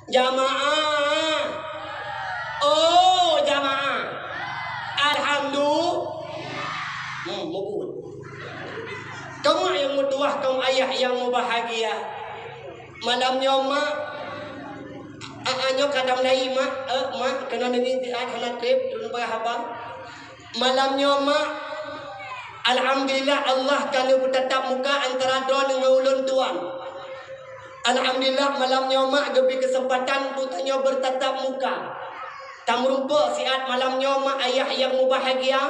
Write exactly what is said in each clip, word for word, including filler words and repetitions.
Jamaah. Oh, jamaah. Alhamdulillah. Hmm, mubun. Kamoe nyang meutuwah, kaum ayah nyang mubahgia. Malam nyoe, mak. Aa, nyoe ka dam lai, mak. Eh, mak, keunoe neungieng siat hana treb, turun peugah haba. Malam nyoe, mak. Alhamdulillah, Allah ka neupeutatap muka antara droeneuh ngon ulôn tuan. Alhamdulillah, malam nyoe mak geubri keuseumpatan untuk tanyoe beutatap muka. Tameurumpok siat malam nyoe mak ayah nyang mubahgia.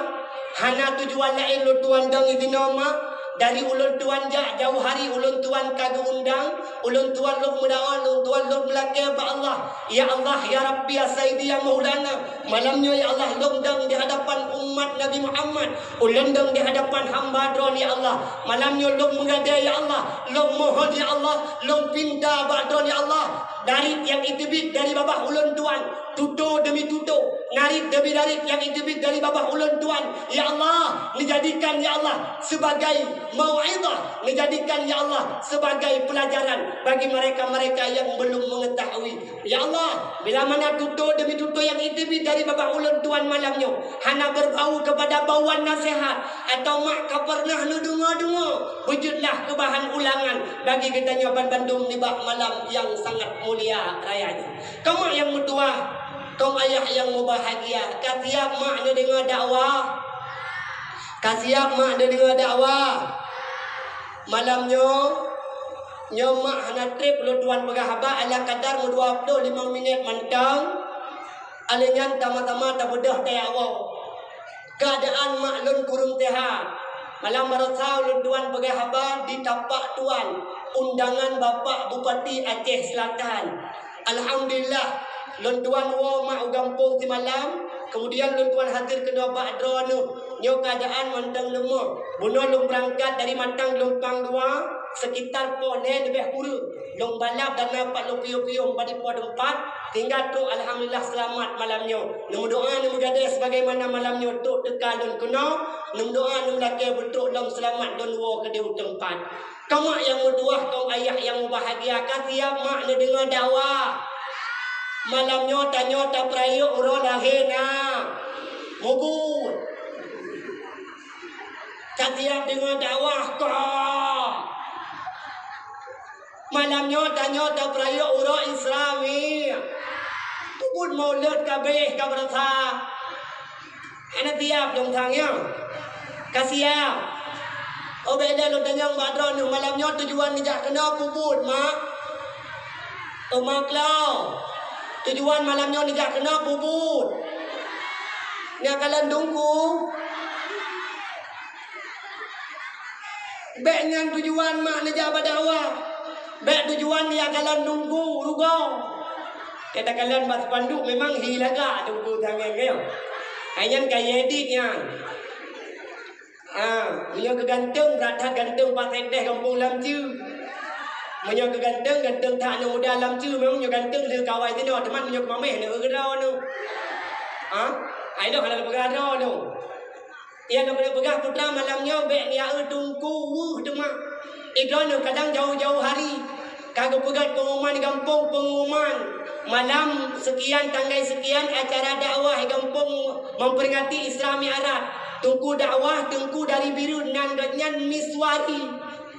Hana tujuan laén lôn tuan dong izinoe mak. Dari ulôn tuan jak jauh hari ulôn tuan ka geuundang. Ulôn tuan lôn meudoa, ulôn tuan lôn meulakée bak Allah. Ya Allah, ya Rabbi, ya Sayyidi, ya Maulana. Malam nyoe ya Allah, lôn dong di hadapan umat Nabi Muhammad. Ulôn dong di hadapan hamba droen ya Allah. Malam nyoe lôn meugadée ya Allah. Lôn mohon ya Allah. Lôn pinta bak droen ya Allah. Darit nyang iteubiet dari babah ulôn tuan. Tutoe demi tutoe. Narit demi narit nyang iteubiet dari babah ulôn tuan. Ya Allah, neujadikan ya Allah sebagai mau'izah. Neujadikan ya Allah sebagai pelajaran bagi mereka-mereka yang belum mengetahui. Ya Allah, bila mana tutoe demi tutoe nyang iteubiet dari babah ulôn tuan malam nyoe hana berbau kepada bauan nasihat atau mak ka pernah neudeungoe-deungoe, beujeuetlah keu bahan ulangan bagi geutanyoe banmandum nibak malam nyang sangat mulia raya nyoe. Kamoe nyang meutuwah, kaum ayah nyang mubahgia, ka siap mak neudeungoe dakwah? Ka siap mak neudeungoe dakwah? Malam nyoe, nyoe mak hana treb lôn tuan peugah haba ala kadar meudua ploh limong minét mantong. Alèh nyan sama-sama tabeudôh tajak woe. Keuadaan mak lôn kureueng seuhat. Malam baroesa lôn tuan peugah haba di tapak tuan, undangan Bapak Bupati Aceh Selatan. Alhamdulillah, lôn tuan woe mak u gampông simalam, kemudian lôn tuan hazir keunoe bak droeneuh. Nyoe keuadaan mantong leumoh. Bunoe lôn beurangkat dari Matang Geulumpang Dua, sekitar poh lhèe leubeh kureueng. Lôn balap dan na pat lôn piôh-piôh bak dipo teumpat, sehingga trok alhamdulillah seulamat malam nyoe. Neumeudoa neumeugadée sebagaimana malam nyoe trok teuka lôn keunoe, neumeudoa neumeulakée beutrok lom seulamat lôn woe keudéh u teumpat. Kamoe nyang meutuwah, kaum ayah nyang mubahgia, ka siap mak neudeungoe dakwah? Malam nyoe tanyoe tapeurayeuk uroe lahé na. Mubun. Ka siap deungoe dakwah ka? Malam nyoe tanyoe tapeurayeuk uroe Isra Mi'raj. Peubuet mulod ka abéh ka beurasa. Hana siap lôn sang nyoe. Ka siap. Oh, beda lôn tanyong bak droeneuh, malam nyoe tujuan neujak keunoe peubuet, mak? Oh, mak klo. Tujuan malam nyoe neujak keunoe peubuet. Nyak kalon teungku. Bék nyan tujuan mak neujak bak dakwah. Bék tujuan nyak kalon teungku rugoe. Ka takalon bak spanduk memang hi lagak teungku tangai nyoe. Hai nyan ka edit nyan. Ah, meunyoe keu ganteng, brat that ganteng pat sekdeh gampông Lamceu. Meunyoe keu ganteng, ganteng that aneuk muda Lamceu, memang nyoe ganteng lheueh kawai tinoe, teuma meunyoe keu mamèh aneuk keudroe nyoe. Ah, ai noh hana peugah droe nyoe. Nyang lôn peugah putra malam nyoe bék neujak eu teungku weueh teuma. Droeneuh kadang jauh-jauh hari ka geupeugöt pengumuman gampông, pengumuman malam sekian tanggai sekian acara dakwah gampông memperingati Isra Mi'raj. Teungku dakwah, teungku dari Bireuen nan gobnyan Miswari.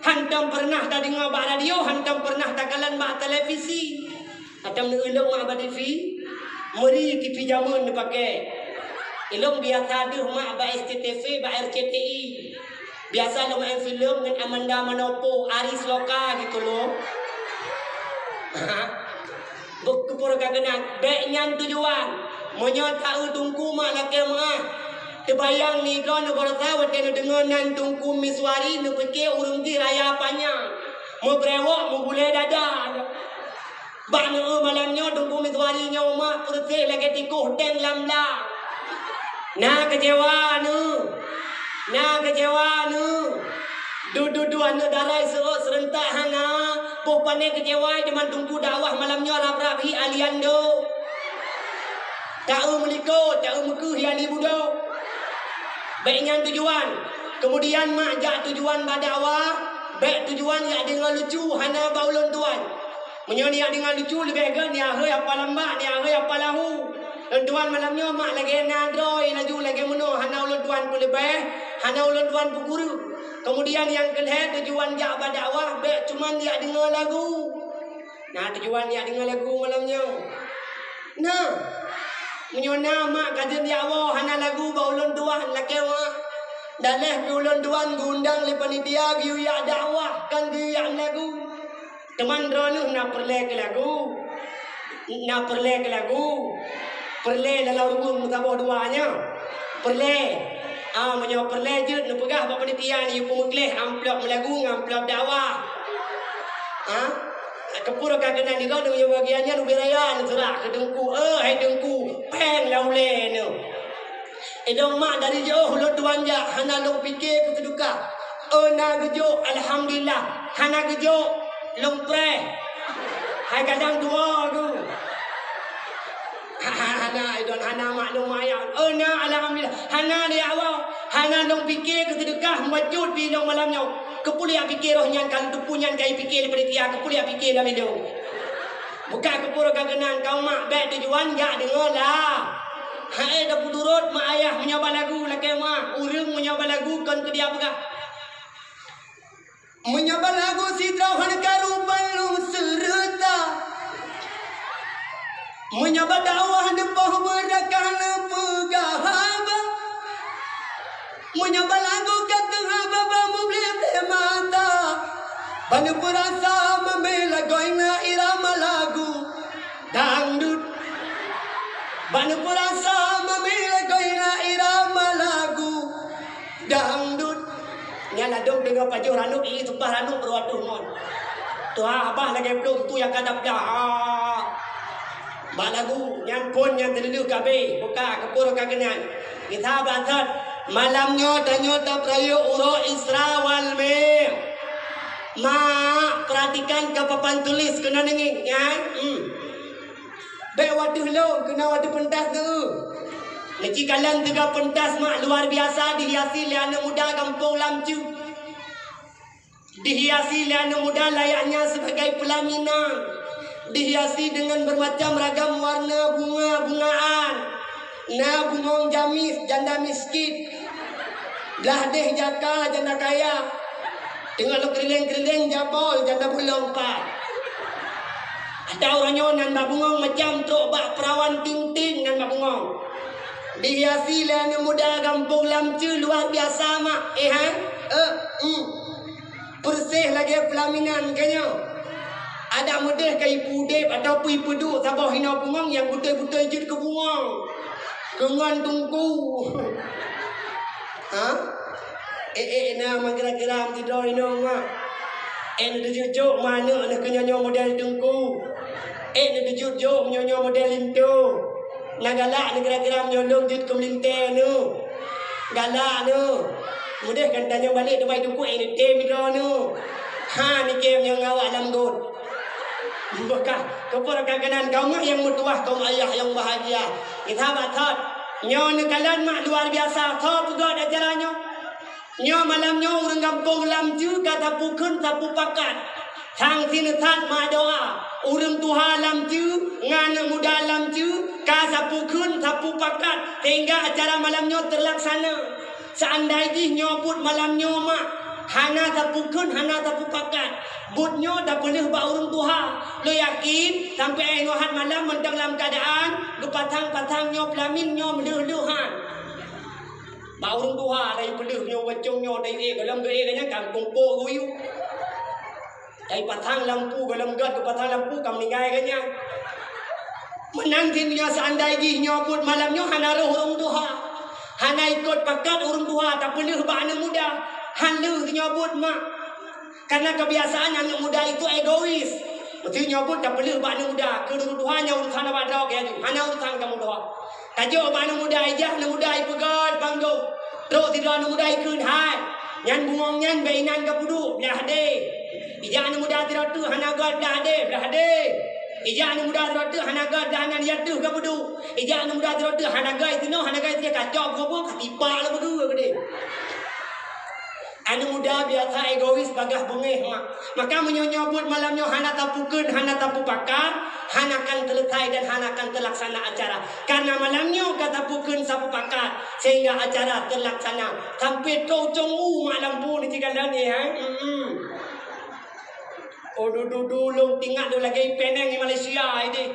Hantom peureunah tadeungoe bak radio, hantom peureunah takalon bak televisi. Atau neuleueng mak bak T V? Meuri T V jameun neupakè. Ilôn biasa deuh mak bak S C T V, bak R C T I. Biasa lôn maén filem ngon Amanda Manopo, Aris Loka gitu loh. Beukeupur ka keunan, bék nyan tujuan. Meunyoe taeu teungku mak lakèe meu'ah. Teubayang nibak droeneuh baroesa watèe neudeungoe nan Teungku Miswari neupiké ureueng jih raya panyang. Meubrewok, meubulèe dada. Bak neueu malam nyoe Teungku Miswari nyoe mak peureuseh lagèe tikoh deng lam blang. Na keucewa neuh. Na keucewa neuh. Dudoe-dudoe aneuk darai seuôt seureuntak hana. Boh pané keucewa teuma Teungku dakwah malam nyoe rab-rab hi Aliando. Taeu meulikot, taeu meukeue hi Ali Budo. Bék nyan tujuan. Keumudian mak jak tujuan bak dakwah, bék tujuan jak deungoe lucu hana bak ulôn tuan. Meunyoe neujak deungon lucu leubeh gét, neujak hôi apa lambak, neujak hôi apa lahu. Lôn tuan malam nyoe mak lagée na droe laju lagée meunoe, hana ulôn tuan peuleubeh, hana ulôn tuan peukureueng. Keumudian nyang keulhée tujuan jak bak dakwah bék cuman jak deungoe lagu. Na tujuan jak deungoe lagu malam nyoe? Na. Meunyoe na mak ka jeuet jak woe hana lagu bak ulôn tuan lakée mak. Daléh pih ulôn tuan geuundang lé panitia geuyue jak dakwah kon geuyue jak meulagu. Teuma droeneuh na peureulée keu lagu? Na peureulée keu lagu? Peureulée lalau ruweueng meusaboh dua nyoe? Peureulée. Ah, meunyoe peureulée jeuet neupeugah bak panitia nyoe peumeukleh amplop meulagu ngon amplop dakwah. Ha? Keupeue ka keunan nyoe, nyoe bagian nyan ubé raya neusurak keu teungku. Eh, hai teungku, péng lam ulée nyoe. Idong mak dari jiôh ulôn tuan jak hana lôn pike keu seudeukah. Oh na geujok, alhamdulillah. Hana geujok, lôn preh. Hai kadang dua tu. Hana, idong hana mak lôn mayang. Oh na, alhamdulillah. Hana lé awak. Hana lôn pike keu seudeukah, bacut pi lôn malam nyoe. Keupeue jak pike roh nyan, ka lôn teupeu nyan ka jipike lé panitia, keupeue jak pike lam idong. Buka keupeue ka keunan, kau mak bék tujuan jak deungoe lah. Hai tapeuturot mak ayah meunyoe ba lagu lakée mak, ureuëng meunyoe ba lagu kon keu dia peugah. Meunyoe ba lagu sidroe hana karu ban lôn seureuta. Meunyoe ba dakwah neupoh beurakah neupeugah haba. Meunyoe ba lagu ka teuhaba ba mublé-blé mata. Ban neupeurasa mamé lagoe na irama lagu. Dangdut. Ban neupeurasa mamé lagoe na irama lagu dangdut. Nyan ladôm deungoe pajoh ranub, i tumpah ranub rot ateueh ngon. Tuha abah lagée plueng tu nyang ka dabdah. Ah. Bak lagu nyan phon nyang teuleueh ka abéh, buka keupeue ka keunan. Gisa bak thot, malam nyoe tanyoe tapeurayeuk uroe Isra wal Mi. Mak, perhatikan ka papan tulis keunoe neungieng nyan. Hmm. Bék wateueh lôn, keunoe wateueh peuntas neu. Neuci kalon teuga peuntas mak luar biasa dihiasi lé aneuëk muda gampông Lamceu. Dihiasi lé aneuëk muda layaknya sebagai pelaminan. Dihiasi dengan bermacam ragam warna bunga-bungaan. Na bungong jamis, janda miskin. Blah deh jaka, janda kaya. Teungoh lôn keurileng-keurileng jabol, janda bolong pat. Ata uroe nyoe nan bak bungong macam trok bak peurawan ting-ting nan bak bungong. Dihiasi lé aneuëk muda gampông Lamceu luar biasa mak. Eh, ha? Eh, hmm. Peureséh lagée pelaminan ka nyoe. Adak meudeh ka ipeudeb atawa peue ipeuduek saboh hinoe bungong nyang beutôi-beutôi jeuet keu bungong. Keu ngon teungku. Ha? Eh, eh, na meugira-gira meusidroe inong mak. Eh, neudeujok-jok manök neuh keu nyoe-nyoe model teungku. Eh, neudeujok-jok nyoe-nyoe model linto. Na galak neugira-gira meunyoe lôn jeuet keu meulintée neuh. Galak neuh. Meudeh kan tanyoe balek teuma ituku eh neutem droe neuh. Ha, neutem nyang awak lam got. Bukah, keupeue ka keunan kaum nyang meutuwah, kaum ayah nyang bahagia. Gisa bak thot. Nyoe neukalon mak luar biasa. Soe peugöt acara nyoe? Nyoe malam nyoe ureuëng gampông Lamceu ka sapeue kheun sapeue pakat. Sang sineusat meudoa, ureuëng tuha Lamceu ngon aneuëk muda Lamceu ka sapeue kheun sapeue pakat sehingga acara malam nyoe teulaksana. Seandai jih nyoe buet malam nyoe mak hana sapeue kheun, hana sapeue pakat, buet nyoe tapeuleueh bak ureuëng tuha. Lôn yakin sampoe nyoe hat malam mantong lam keuadaan geupasang-pasang nyoe peulamin nyoe meuleueh-leueh han. Bak ureuëng tuha, dai peuleueh nyoe, bacong nyoe, dai ék gohlom geuék nyan ka meukumpok geuyue. Dai pasang lampu, gohlom gét geupasang lampu ka meuninggai geuh nyan. Meunan cit nyoe seandai jih nyoe buet malam nyoe hana roh ureuëng tuha, hana ikot pakat ureuëng tuha, tapeuleueh bak aneuëk muda, han leueh nyoe buet mak. Karena kebiasaan anak muda itu egois. Mesti nyoe buet tapeuleueh bak anak muda, keu ureuëng tuha nyan urusan awak droe laju, hana urusan kamoe droe. Tajok bak anak muda, ijak anak muda ipeugöt panggong. Trok sidroe anak muda ikheun, "Hai, nyan bungong nyan bèk inan kapeuduek, blah deh." Ijak anak muda sidroe teuk hana göt, blah deh, blah deh. Ijak anak muda sidroe teuk hana göt, blah nan, ijak teuh kapeuduek. Ijak anak muda sidroe teuk hana göt, sinoe hana göt, sinoe kacok bubu, katipak lé beudue geude. Aneuk muda biasa egois bagaih beungéh, mak. Maka meunyoe nyoe buet malam nyoe hana tapeukeun, hana tapeupakat, hana akan selesai dan hana akan terlaksana acara. Karena malam nyoe ka tapeukeun, tapeupakat, sehingga acara terlaksana. Sampai trok cong u mak lampu ni tiga dan eh, eh. Mm-mm. Oh, dudu-dudu lôn tingat lôn lagèe peneng di Malaysia ideh.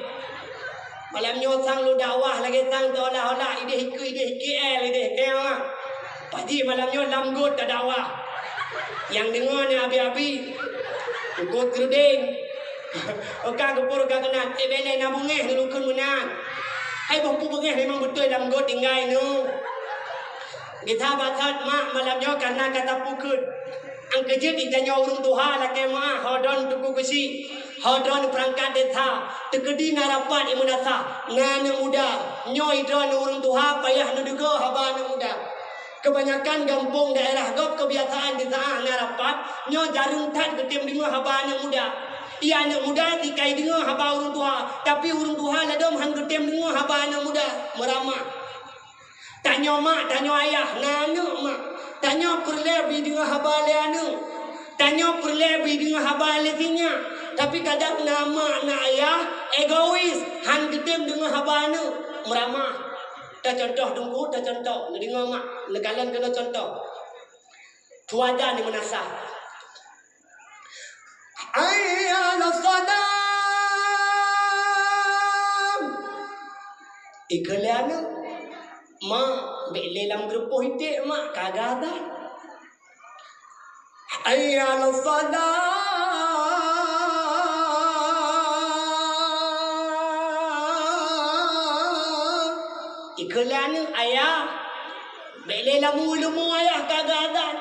Malam nyoe sang lôn dakwah lagèe sang seolah-olah ideh ikeu, ideh ikeu L, ideh keu. Pajik malam nyoe lam got tadakwah. Nyang deungö na abi-abi. Got keurudeng. Oka geupur ka keunan. Eh, belèe na beungéh lôn kheun meunan. Hai boh peue beungéh memang beutôi lam got tinggai nyoe. Geusabat that mak malam nyoe karena ka tapeukeun. Angkeujeuet di tanyoe ureueng tuha lakèe meuah, ho droen Teungku Geuchik, ho droen peurangkat desa, teukeudi na rapat di meunasah, na aneuk muda, nyoe droen ureueng tuha payah neudeugoe haba aneuk muda. Keubanyakan gampông daerah gob keubiasaan di saát na rapat, nyoe jareueng that geutem deungoe haba aneuk muda. Iya aneuk muda tikai deungoe haba ureueng tuha, tapi ureueng tuha ladôm han geutem deungoe haba aneuk muda, meuramah. Tanyoe mak, tanyoe ayah, na aneuk mak. Tanyoe peureulèe bri deungoe haba lé aneuk. Tanyoe peureulèe bri deungoe haba lé sinyak. Tapi kadang na mak, na ayah, egois, han geutem deungoe haba aneuk. Meuramah. Tacontoh Teungku, tacontoh. Neudeungoe mak, neukalon keunoe contoh. Tuada ni meunasah. Hayya 'alas shalah. Ikheun lé aneuk, "Mak, bèk lé lam geurupoh iték, Mak, ka geuadan." Hayya 'alas shalah. Ikheun lé aneuk, "Ayah, bèk lé lam u leumo, Ayah, ka geuadan."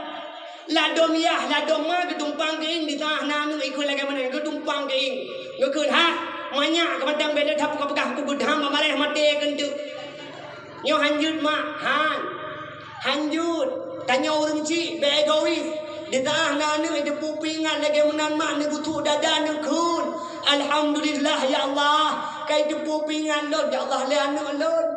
Ladôm yah, ladôm ma geutumpang keuieng di tangah na aneuk ikheun lagèe meunan, geutumpang keuieng. Geukheun, "Hah, manyak keumatang bèk lé that peugah-peugah, kubeudham bak maréh maté keuneuk." Nyoe han jeuet mak, han. Han jeuet. Tanyoe ureueng chik bèk egois. Di tangah na aneuk jipeuingat lagèe meunan mak, neubeusuek dada neukheun, "Alhamdulillah ya Allah, ka jipeuingat lôn ya Allah lé aneuk lôn."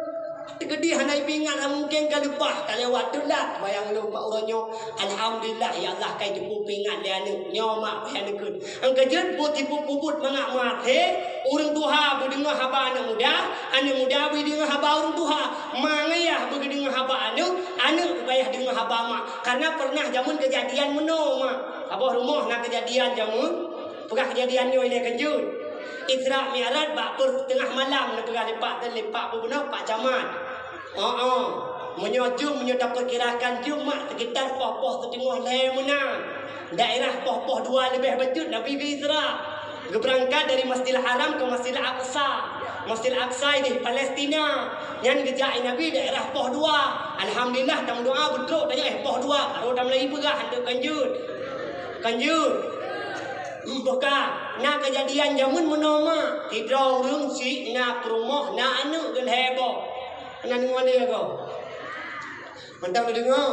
Teukeudi hana jipeuingat, mungken ka leupah, ka lewat teulat. Bayang lôn bak uroe nyoe, "Alhamdulillah ya Allah, ka jipeuingat lé aneuk." Nyoe mak payah neukheun. Angkeujeuet buet sipeubuet mangat maté, ureueng tuha beudeungoe haba aneuk muda, aneuk muda beudeungoe haba ureueng tuha. Ma ngon yah beudeungoe haba aneuk, aneuk payah deungoe haba mak. Karena pernah jameun keujadian meunoe mak. Saboh rumoh na keujadian jameun, peugah keujadian nyoe ilèe keujeuet. Isra Mi'raj bak peuteungoh malam neupeugah lé Pak, lé Pak Gubernur, Pak Camat. Oh, oh. Meunyoe jeuem, meunyoe tapeukirakan jeuem mak, sekitar poh-poh siteungoh lhèe meunan. Daerah poh-poh dua leubeh bacut Nabi geu-Isra. Geubeurangkat dari Masjidil Haram ke Masjidil Aqsa. Masjidil Aqsa di Palestina. Nyan geujak Nabi daerah poh dua. Alhamdulillah, tameudoa beutrok tanyoe, eh, poh dua. Baru tameulai peugah, hantom kan jeuet. Kan jeuet. Hmm, boh ka. Na keujadian jameun meunoe mak. Sidroe ureueng chik na peurumoh, na aneuk geulhèe boh. Na deungoe lé goe? Mantong neudeungoe.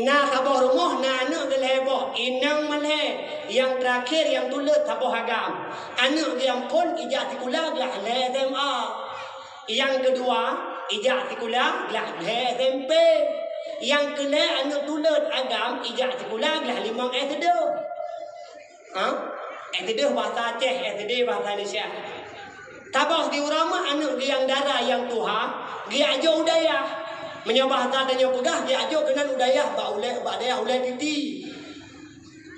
Na saboh rumoh na aneuk geulhèe boh, inong malhèe, nyang teurakhé nyang tuleuet saboh agam. Aneuk geuh nyang phôn ijak sikula glah lhèe S M A. Nyang keudua ijak sikula glah lhèe S M P. Nyang keulhèe aneuk tuleuet agam ijak sikula glah limong S D. Ha? Eh, teudoh bahasa Aceh, eh, teudoh bahasa Indonesia. Saboh di uroe mak aneuk geuh nyang dara nyang tuha, geujak jok u dayah. Meunyoe bahasa tanyoe peugah, geujak jok keunan u dayah, bak ulèe, bak dayah ulèe titi.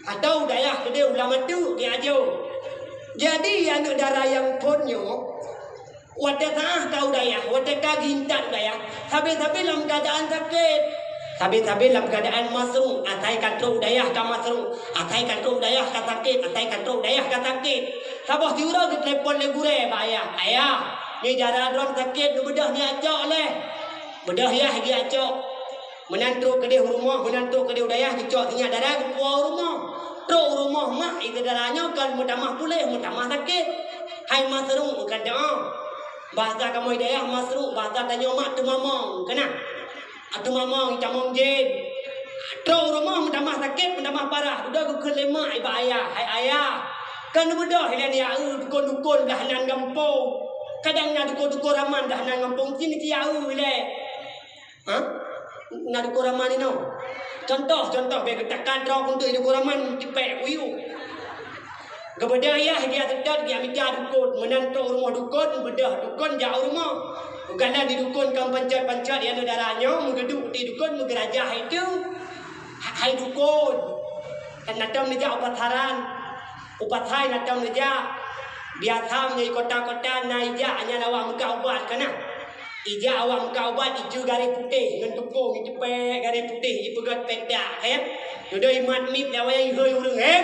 Atau u dayah keudéh u Lamatu, geujak jok. Jadi, aneuk dara nyang phôn nyoe, watèe saát ka u dayah, watèe ka geuintat u dayah, sabe-sabe lam keuadaan sakét. Sabe-sabe lam keuadaan masrung, asai ka trok u dayah ka masrung, asai ka trok u dayah ka sakét, asai ka trok u dayah ka sakét. Saboh siuroe geutelepon lé gurèe bak ayah, "Ayah, nyoe dara droen sakét, neubeudôh neujak cok lé." Beudôh yah geujak cok. Meunan trok keudéh u rumoh, meunan trok keudéh u dayah, geucok sinyak dara geupuwoe u rumoh. Trok u rumoh mak, itu dara nyoe kon meutamah puléh, meutamah sakét. Hai masrung, bukan doa. Bahasa kamoe dayah masrung, bahasa tanyoe mak teumamong, keunan. Teumamong, itamong jén. Trok u rumoh meutamah sakét, meutamah parah. Udah geukheun lé mak bak ayah, "Hai ayah, kan neubeudôh ilèe neujak eu dukon-dukon blah nan gampông. Kadang na dukon-dukon raman blah nan gampông, ci neujak eu ilèe." Ha? Na dukon raman inoe? Contoh, contoh, bèk geutakad droe keuntui di Kuraman, ceupet kuyup. Geubeudôh yah, geujak seutôt, geujak mita dukon. Meunan trok u rumoh dukon, beudôh dukon jak u rumoh. Geukalon di dukon kon pancot-pancot, ya, dara nyoe, meugeuduek di dukon, meugeurajah itu. Hai dukon, kan na tom neujak u pasaran. U pasai na tom neujak. Biasa meunyoe i kota-kota na ijak, nyan awak meukat ubat ka na. Ijak awak meukat ubat, iceue garéh putéh ngon tupông, iceupet garéh putéh, ipeugöt pèdak, eh. Dudoe imat miet lé awak nyan, ihôi ureueng, eh.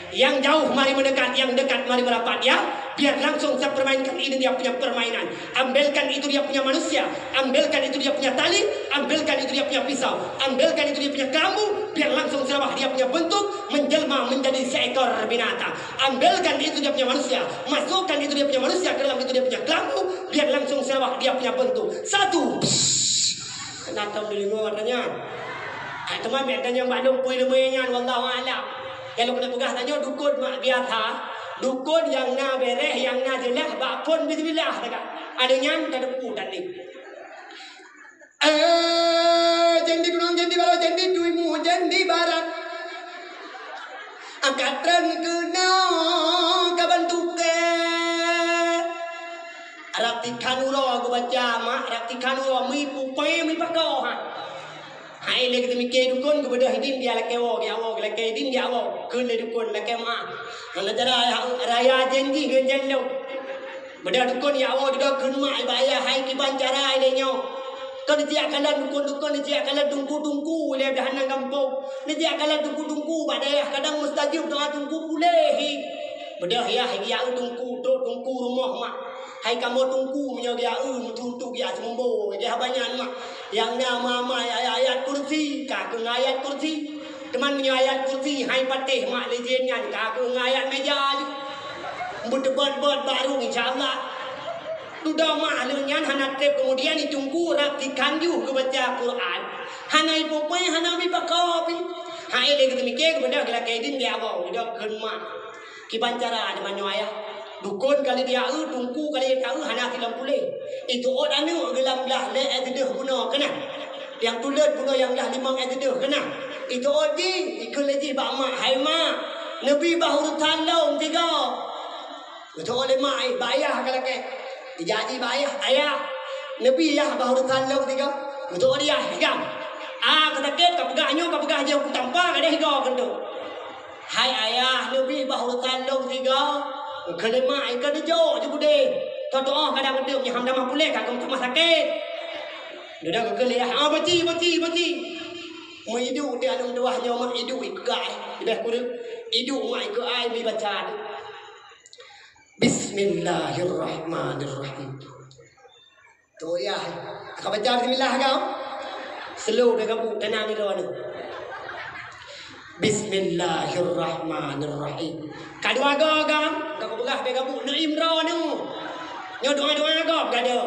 Yang jauh mari mendekat, yang dekat mari merapat, ya. Biar langsung saya permainkan ini dia punya permainan. Ambilkan itu dia punya manusia, ambilkan itu dia punya tali, ambilkan itu dia punya pisau, ambilkan itu dia punya kelambu, biar langsung saya rubah dia punya bentuk, menjelma menjadi seekor binatang. Ambilkan itu dia punya manusia, masukkan itu dia punya manusia ke dalam itu dia punya kelambu, biar langsung saya rubah dia punya bentuk. Satu. Psst. Kena tom di lima katanya. Hai teman, biar tanya Mbak Lung pui lemai nyan, wallahu a'lam. Kalau kena peugah tanyoe dukon mak biasa, dukon nyang na bereh, nyang na jeulaih, bak phon bismillah saja. Ada nyan tadepu tadi. Eh, jan di gunong, jan di baro, jan di timu, jan di barat. Angkat ran keunong ka bantuke. Rab tikhan uroe geubaca, mak, rab tikhan uroe, meuipu pèe, meuipakoe, ha. Hai lé geuteumiké dukon, geubeudôh idin, geulakèe woe, geulakèe idin, geulakèe woe. Kheun lé dukon, lakèe mak. Hana cara raya janji ngon jan lôn. Beudôh dukon, ya Allah, dudoe kheun mak, bak ayah, hai kiban cara ilèe nyoe. Kon neujak kalon dukon-dukon, neujak kalon teungku-teungku ilèe bak hana gampông. Neujak kalon teungku-teungku bak dayah, kadang mustajab doa teungku puléh. Beudôh yah, geuyue teungku, trok teungku rumoh mak. Hai kamoe teungku, meunyoe geuyue, meutuntu geuyue seumumbo, geuyue haba nyan mak. Nyang na mak-mak ayat-ayat kursi, ka keuh ayat kursi. Teuma meunyoe ayat kursi hai patéh mak lé jén nyan, ka keuh ngon ayat meja ju. Beuteubat-bat barô, insya Allah. Dudoe mak lheueh nyan hana trép, keumudian i teungku rab tikhan ju geubaca Quran. Hana ipoh-poh, hana meuipakoe pih. Hai lé geuteumiké, geubeudôh geulakèe idin lé Allah, dudoe kheun mak. Kiban cara nyoe ayah. Dukon ka lheueh jieu, teungku ka lheueh jieu, hana silom puléh. Iteuôt aneuk geuh lam glah lhèe éh siplôh bunoe keunan. Nyang tuleuet bunoe nyang glah limong éh siplôh keunan. Iteuôt jih, ikheun lé jih bak mak, "Hai mak, neubi bah urosan lôn sigoe." Geuteuôt lé mak, eh, bak ayah ka lakèe. Ijak jih bak ayah, "Ayah, neubi yah bah urosan lôn sigoe." Geuteuôt lé yah, "Higam. Ah, ka sakét, ka peugah nyoe, ka peugah jih, kutampa ka deh sigoe keunoe." "Hai ayah, neubi bah urosan lôn sigoe." Kheun lé mak, "Ikheun neujok ju beudeh. Tho-tho kadang-kadang nyoe hana tamah puléh, ka keuh tamah sakét." Dudoe kheun lé yah, "Ah, beuci, beuci, beuci." Meuiduek di aneuk meutuwah nyoe mak iduek ikeu ai. Leubeh kureueng iduek mak ikeu ai meubaca. Bismillahirrahmanirrahim. Tu yah. Ka baca bismillah kau? Slow dah kabu, tenang ni kawan. Bismillahirrahmanirrahim. Ka dua go kan? Ka kupeugah dah kabu, neuim droe nu. Nyoe doa-doa gob gado.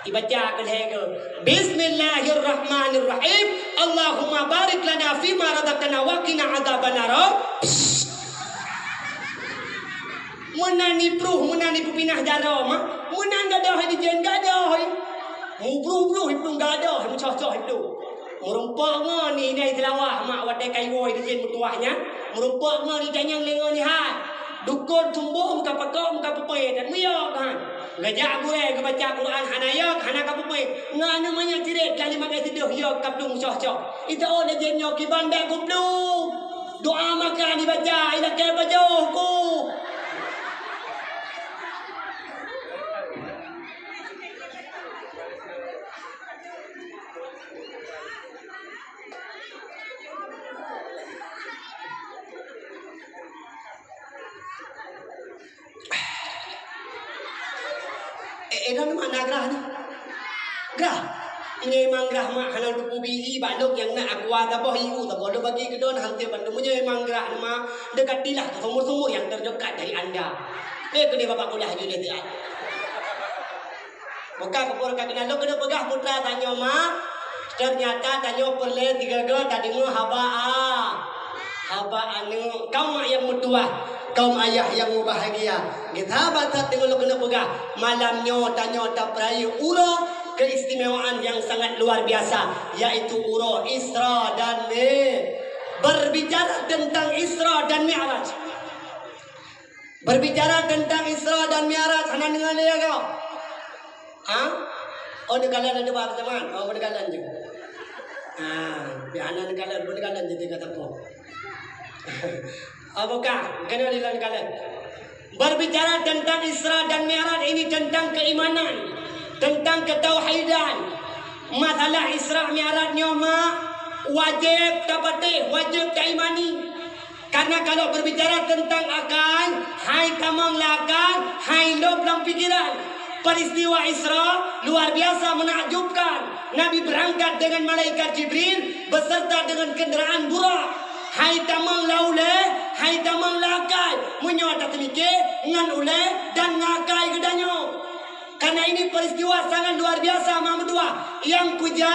Ibaca keu lhèe go. Bismillahirrahmanirrahim. Allahumma barik lana fima razaqtana wa qina adzabannar. Psst. Meunan ipruh, meunan ipeupinah jaroe mah, meunan gadôh hai dijén gadôh hai. Mubruh-bruh iplueng gadôh, meucoh-coh iplueng. Meurumpok ngon inai Seulawah mak watèe ka iwoe dijén meutuwah nyan, meurumpok ngon itanyong lé ngon hai. Dukon sumboh meukapakoe, meukapeupèe dan meuyok han. Geujak gurèe geubaca Quran hana yok, hana kapeupèe. Ngon aneuk manyak cirét ka lima belas sideh yok ka plueng meucoh-coh. Iteuôt lé jén nyoe kiban bèk guplueng. Doa makan ibaca, ilakèe pajoh ku. Eh, eh, droeneuh mak na grah nyoe. Grah. Meunyoe memang grah mak hana teupeu bi i bak lôn nyang na aqua saboh i u saboh lôn bagi keu droeneuh hampir bandum. Meunyoe memang grah nyoe mak, dekatilah ke sumur-sumur yang terdekat dari anda. Eh, keudeh bapak kuliah ju lé siat. Bukan keupeue ka keunan lôn keuneuk peugah putra tanyoe mak. Ternyata tanyoe peureulèe sigoe-goe tadeungoe haba a-, haba aneuk. Kaum mak nyang meutuwah, kaum ayah nyang mubahgia. Geusabat that deungon lôn keuneuk peugah, malam nyoe tanyoe tapeurayeuk uroe keistimewaan yang sangat luar biasa, yaitu uroe Isra dan Mi-, berbicara tentang Isra dan Mi'raj. Berbicara tentang Isra dan Mi'raj, hana deungoe lé ya kau? Ha? Oh, neukalon ada bahasa zaman. Oh, neukalon je. Ha, bi hana neukalon, neukalon je tingkat apa? Apa kah? Kena dilan kalon. Berbicara tentang Isra dan Mi'raj ini tentang keimanan, tentang ketauhidan. Masalah Isra Mi'raj nyoe mak wajib tapatéh, wajib taimani. Karena kalau berbicara tentang akai, hai tamong lam akai, hai lôb lam pikiran. Peristiwa Isra luar biasa menakjubkan. Nabi berangkat dengan malaikat Jibril beserta dengan kenderaan Burak. Hai tamong lam ulée, hai tamong lam akai. Meunyoe tateumike ngon ulée dan ngon akai geutanyoe. Karena ini peristiwa sangat luar biasa, mak meutuah. Nyang puja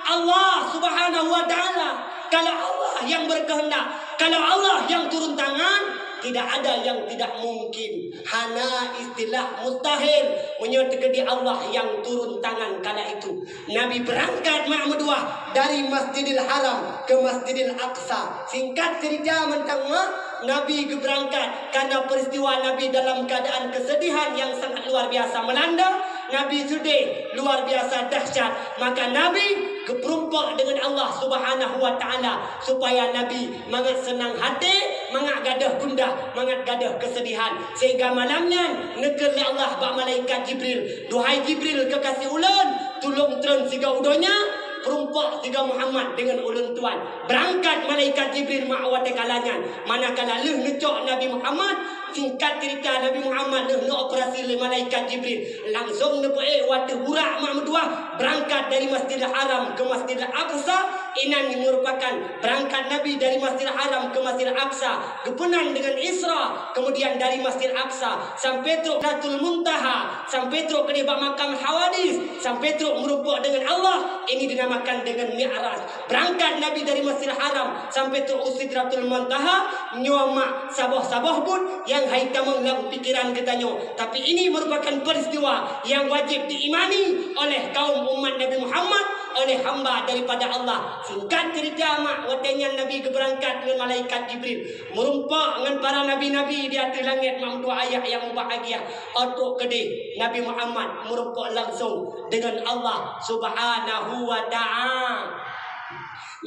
Allah Subhanahu wa Ta'ala. Kalau Allah yang berkehendak, kalau Allah yang turun tangan, tidak ada yang tidak mungkin. Hana istilah mustahil. Meunyoe teukeudi Allah yang turun tangan kala itu. Nabi berangkat, mak meutuah, dari Masjidil Haram ke Masjidil Aqsa. Singkat cerita mantong, mak, Nabi geubeurangkat karena peristiwa Nabi dalam keadaan kesedihan yang sangat luar biasa melanda. Nabi sedih luar biasa dahsyat. Maka Nabi geupeurumpok dengan Allah Subhanahu wa Ta'ala supaya Nabi mangat seunang até, mangat gadôh gundah, mangat gadôh kesedihan. Sehingga malam nyan neukheun lé Allah bak malaikat Jibril, "Duhai Jibril, kekasih ulôn, tulông treun sigoe u donya, peurumpok sigoe Muhammad deungon ulôn tuan." Beurangkat malaikat Jibril mak watée kala nyan. Manakala lheueh neucok Nabi Muhammad, singkat cerita Nabi Muhammad lheueh neuoperasi lé malaikat Jibril, langsong neupeuék u ateueh burak mak meutuah, beurangkat dari Masjidil Haram ke Masjidil Aqsa. Inan merupakan beurangkat Nabi dari Masjidil Haram ke Masjidil Aqsa, geupeunan deungon Isra, kemudian dari Masjidil Aqsa sampai trok Sidratul Muntaha, sampai trok keudeh bak makam Hawadis, sampai trok meurumpok deungon Allah, ini dinamakan dengan Mi'raj. Beurangkat Nabi dari Masjidil Haram sampai trok u Sidratul Muntaha, nyoe mak saboh-saboh buet nyang hai tamong lam pikiran geutanyoe. Tapi ini merupakan peristiwa yang wajib diimani oleh kaum umat Nabi Muhammad, oleh hamba daripada Allah. Singkat cerita mak, watée nyan Nabi geubeurangkat ngon malaikat Jibril, meurumpok ngon para nabi-nabi di ateueh langét mak meutuah ayah nyang mubahgia. Trok keudeh Nabi Muhammad meurumpok langsong deungon Allah Subhanahu wa Ta'ala.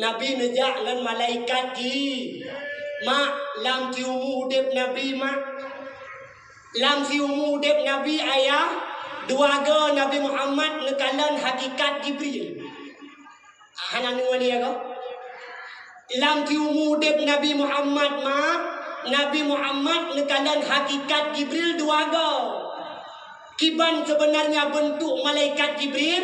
Nabi neujak ngon malaikat Ji-, mak, lam siumu udeb Nabi, mak. Lam siumu udeb Nabi ayah, dua go Nabi Muhammad neukalon hakikat Jibril. Hana neudeungoe lé ya kau? Lam siumu udeb Nabi Muhammad, mak, Nabi Muhammad neukalon hakikat Jibril dua go. Kiban sebenarnya bentuk malaikat Jibril,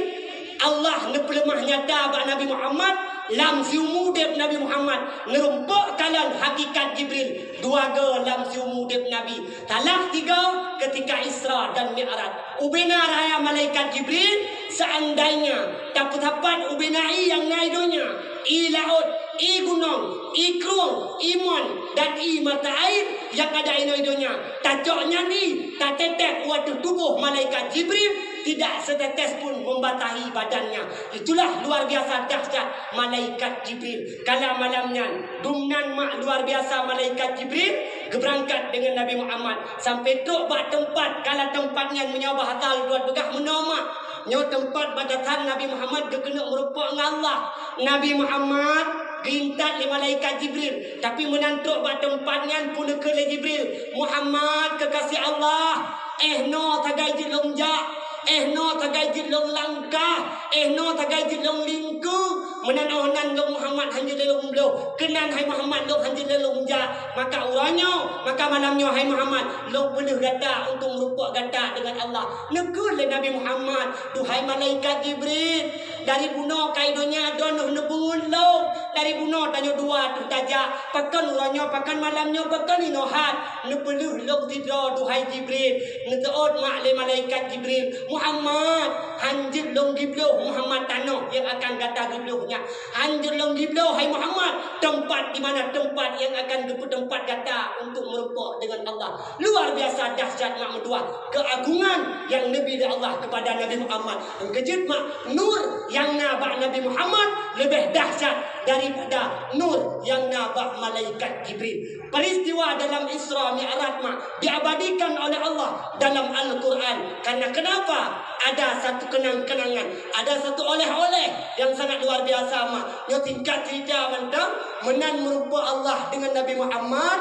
Allah neupeuleumah nyata bak Nabi Muhammad, lam siumu udeb Nabi Muhammad, neurumpok kalon hakikat Jibril, dua go lam siumu udeb Nabi. Salah tiga ketika Isra dan Mi'raj. Ubena raya malaikat Jibril, seandainya tapeusapat ubena ié nyang na i donya, ié laôt, ié gunong, ié krueng, ié mon, dan ié mata air nyang ada inoe i donya, tacok nyan ié, tatetek u ateueh tuboh malaikat Jibril, tidak setetes pun membasahi badannya. Itulah luar biasa dahsyat malaikat Jibril. Kala malam nyan, dumnan mak luar biasa malaikat Jibril geubeurangkat deungon Nabi Muhammad sampai trok bak teumpat, kala teumpat nyan meunyoe bahasa lôn peugah meunoe mak. Nyoe teumpat batasan Nabi Muhammad geukeuneuk meurumpok ngon Allah. Nabi Muhammad geuintat lé malaikat Jibril, tapi meunan trok bak teumpat nyan peuneukheun lé Jibril, "Muhammad, kekasih Allah, eh noe sagai jeuet lôn jak, eh noe sagai jeuet lôn langkah, eh noe sagai jeuet lôn lingku, meunan oh nan lôn Muhammad hana jeuet lôn bloh, keunan hai Muhammad lôn hana jeuet lôn jak. Maka uroe nyoe, maka malam nyoe hai Muhammad, lôn peuleueh gata untuk meurumpok gata deungon Allah." Neukheun lé Nabi Muhammad, "Duhai malaikat Jibril, dari bunoe ka i donya droeneuh neupeungeut lôn, Dari bunoe tanyoe dua teuh tajak, pakon uroe nyoe, pakon malam nyoe, pakon inoe hat. Neupeuleueh lôn sidroe, duhai Jibril. Neuseuôt mak lé malaikat Jibril, "Muhammad, hanjeuet lôn gibloh Muhammad tanoh nyang akan gata gibloh nyan. Hanjeuet lôn gibloh, hai Muhammad, teumpat di mana teumpat nyang akan geupeuteumpat gata untuk meurumpok deungon Allah." Luar biasa dahsyat mak meutuah keuagungan nyang neubi lé Allah kepada Nabi Muhammad. Nyang keujeuet mak, nur nyang na bak Nabi Muhammad leubeh dahsyat daripada nur nyang na bak malaikat Jibril. Peristiwa dalam Isra Mi'raj mak diabadikan oleh Allah dalam Al-Quran. Karena kenapa? Ada satu kenang-kenangan, ada satu oleh-oleh yang sangat luar biasa mak. Nyoe singkat cerita mantong, meunan meurumpok Allah dengan Nabi Muhammad.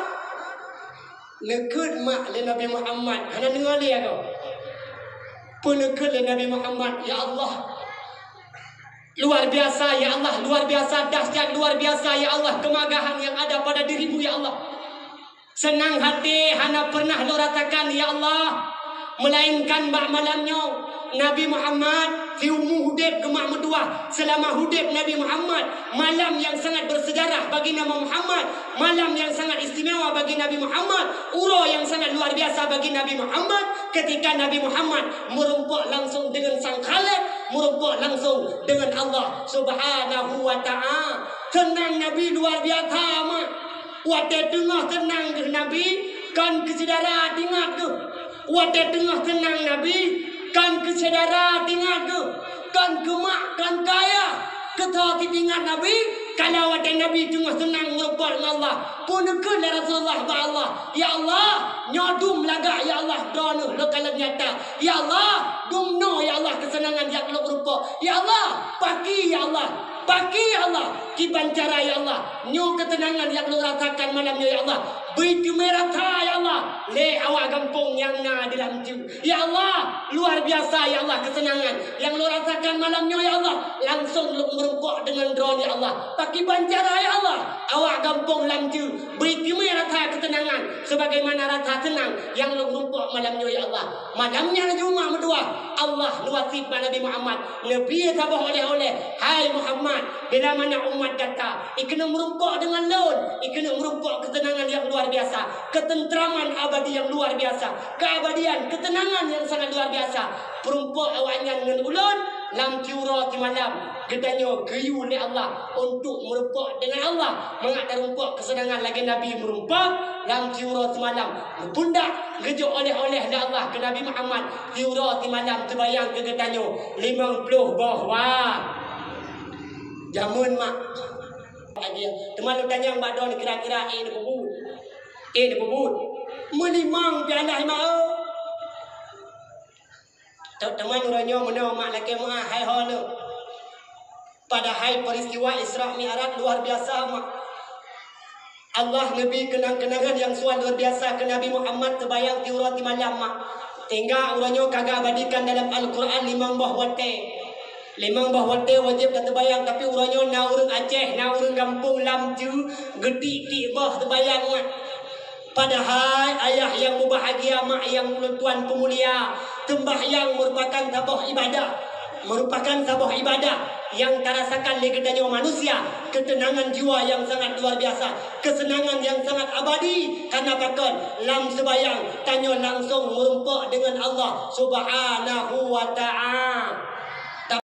Neukheun mak lé Nabi Muhammad, hana deungoe lé agoe. Peuneukheun lé Nabi Muhammad, "Ya Allah, luar biasa, ya Allah, luar biasa dahsyat, luar biasa, ya Allah, kemegahan yang ada pada dirimu, ya Allah. Seunang haté hana pernah lôn rasakan, ya Allah, melainkan bak malam nyoe." Nabi Muhammad siumu udeb geumak meutuah. Selama udeb Nabi Muhammad, malam yang sangat bersejarah bagi Nabi Muhammad, malam yang sangat istimewa bagi Nabi Muhammad, uroe yang sangat luar biasa bagi Nabi Muhammad, ketika Nabi Muhammad meurumpok langsung dengan Sang Khaliq, meurumpok langsung dengan Allah Subhanahu wa Ta'ala. Seunang Nabi luar biasa mak. Watée teungoh seunang geuh Nabi, kon keu syedara teuingat geuh. Watée teungoh seunang Nabi, kon keu syedara teuingat geuh, kon keu mak, kon keu ayah. Keu soe teuingat Nabi, kalau watée Nabi teungoh seunang meurumpok ngon Allah, peuneukheun lé Rasulullah bak Allah, "Ya Allah, nyoe dum lagak, ya Allah, droeneuh lôn kalon nyata. Ya Allah, dum noe, ya Allah, keuseunangan jak lôn meurumpok. Ya Allah, paki, ya Allah, paki, ya Allah." Kiban cara, ya Allah, nyoe keuteunangan nyang lôn rasakan malam nyoe, ya Allah, bri teumé rasa, ya Allah, lé awak gampông nyang na di Lamju. Ya Allah, luar biasa, ya Allah, keuteunangan nyang lôn rasakan malam nyoe, ya Allah, langsung lôn meurumpok deungon droeneuh, ya Allah. Pakiban cara, ya Allah, awak gampông Lamju bri teumé rasa keuteunangan sebagaimana rasa seunang nyang lôn meurumpok malam nyoe, ya Allah. Malam nyan Jumat meutuah, Allah neuwasiet bak Nabi Muhammad, neubri saboh oleh-oleh, "Hai Muhammad, bila mana umat gata, ikeuneuk meurumpok deungon lôn, ikeuneuk meurumpok keuteunangan nyang luar biasa, keuteunteraman abadi nyang luar biasa, keabadian, keuteunangan nyang sangat luar biasa." Peurumpok awaknyan ngon ulôn lam siuroe simalam. Geutanyoe geuyue lé Allah untuk meurumpok deungon Allah, mangat tarumpok keuseunangan lagée Nabi meurumpok lam siuroe simalam. Geupeundak geujok oleh-oleh lé Allah keu Nabi Muhammad, siuroe simalam teubayang keu geutanyoe limong ploh boh wa. Jameun mak. Teuma lôn tanyong bak droeneuh kira-kira, eh, neupeubuet? Eh, neupeubuet? Meulimong pialah mak, oh. Teuma uroe nyoe meunoe mak lakée meuah hai ho lôn. Padahai peristiwa Isra Mi'raj luar biasa mak. Allah neubi keunang-keunangan nyang suat luar biasa keu Nabi Muhammad teubayang siuroe simalam mak. Sehingga uroe nyoe ka geuabadikan dalam Al-Quran limong boh watée. Limong boh watée wajéb tateubayang, tapi uroe nyoe na ureuëng Aceh, na ureuëng gampông Lamju geutik-tik boh teubayang mak. Padahai ayah nyang mubahgia, mak nyang ulôn tuan peumulia, seumbahyang meurupakan saboh ibadah. Meurupakan saboh ibadah nyang tarasakan lé geutanyoe manusia, keuteunangan jiwa nyang sangat luar biasa, keuseunangan nyang sangat abadi. Kareuna pakon? Lam seubayang tanyoe langsong meurumpok deungon Allah Subhanahu wa Ta'ala.